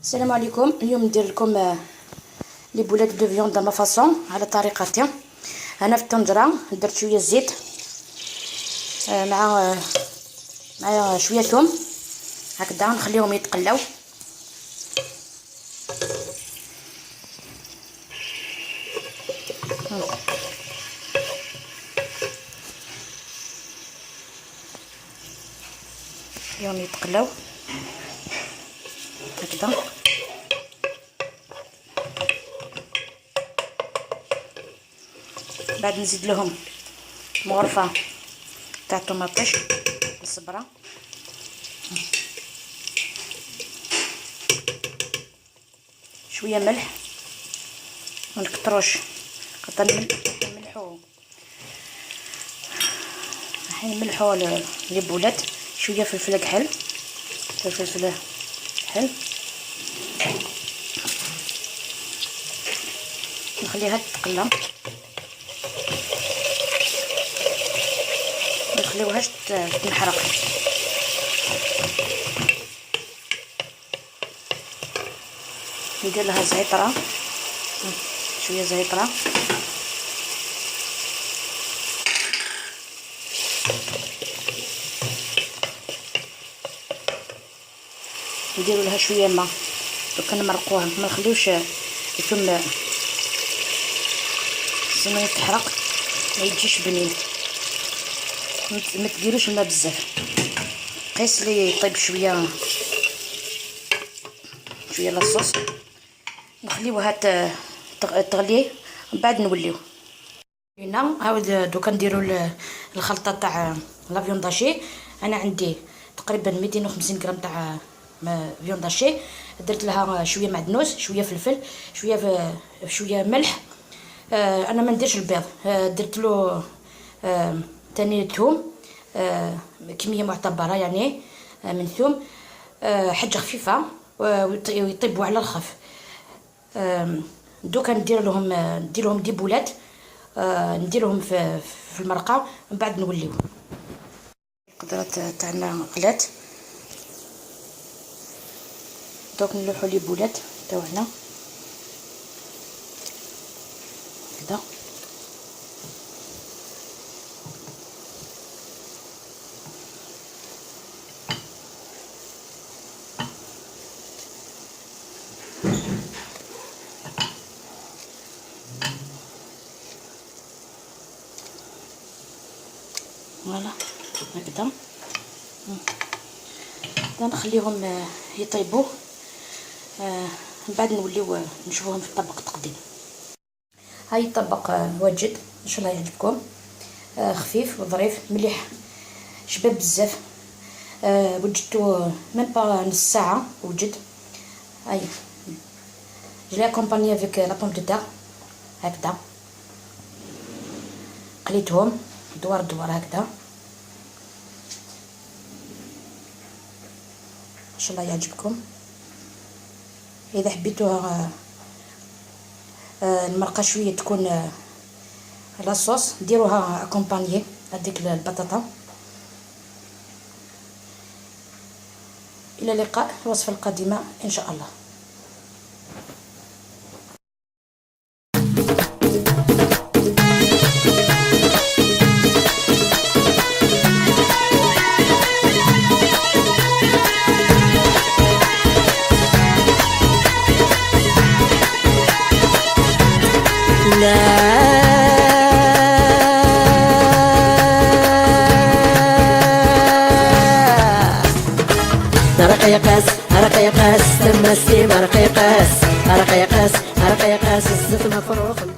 السلام عليكم. اليوم ندير لكم les boulettes de viande à ma façon، على طريقتي. انا في الطنجره درت شوية زيت مع شوية ثوم هكذا، نخليهم يتقلاو. نخليهم يتقلاو هكذا. بعد نزيد لهم مغرفه تاع طوماطيش الصبرة، شوية ملح، ما نكتروش خاطر نملحو، راح نملحو les boulettes. شوية فلفل كحل، فلفل كحل، نخليها تتقلى، ما نخليوهاش تنحرق. ندير لها زعتره، شوية زعتره، نديرو لها شوية ماء دوكا نمرقوها، ما نخليوش الثوم sinon يتحرق ما يجيش بنين. ما تديروش الماء بزاف، قيس لي يطيب شوية شوية la sauce. نخليوها تغلي، من بعد نوليو هنا. عاود دوكا نديرو الخلطة تاع la viande hachée. انا عندي تقريبا 250 غرام تاع viande hachée، درت لها شوية معدنوس، شوية فلفل، شوية ملح. انا ما نديرش البيض. درت له تاني ثوم، كمية معتبره يعني من ثوم، حاجة خفيفه، ويطيبوا على الخف. دوكا ندير لهم des boulettes، نديرهم في المرقه، من بعد نوليو. القدرة تاعنا غلات، دوك نلوحو les boulettes تاعنا هكذا. voilà هكذا نخليهم يطيبوا، من بعد نوليو نشوفوهم في الطبق التقديم. هاي الطبق واجد، ان شاء الله يعجبكم. خفيف وظريف، مليح، شباب بزاف. وجدتو même pas نص ساعة وجد. هاي je l'ai accompagné avec la pomme de terre هكذا، قليتهم دوار دوار هكذا. ان شاء الله يعجبكم. اذا حبيتوها المرقه شوية تكون la sauce، ديروها accompagnée هذيك البطاطا. الى اللقاء في الوصفة القادمة ان شاء الله. رقيقاس رقيقاس تمسي رقيقاس رقيقاس رقيقاس الزيت مفروق.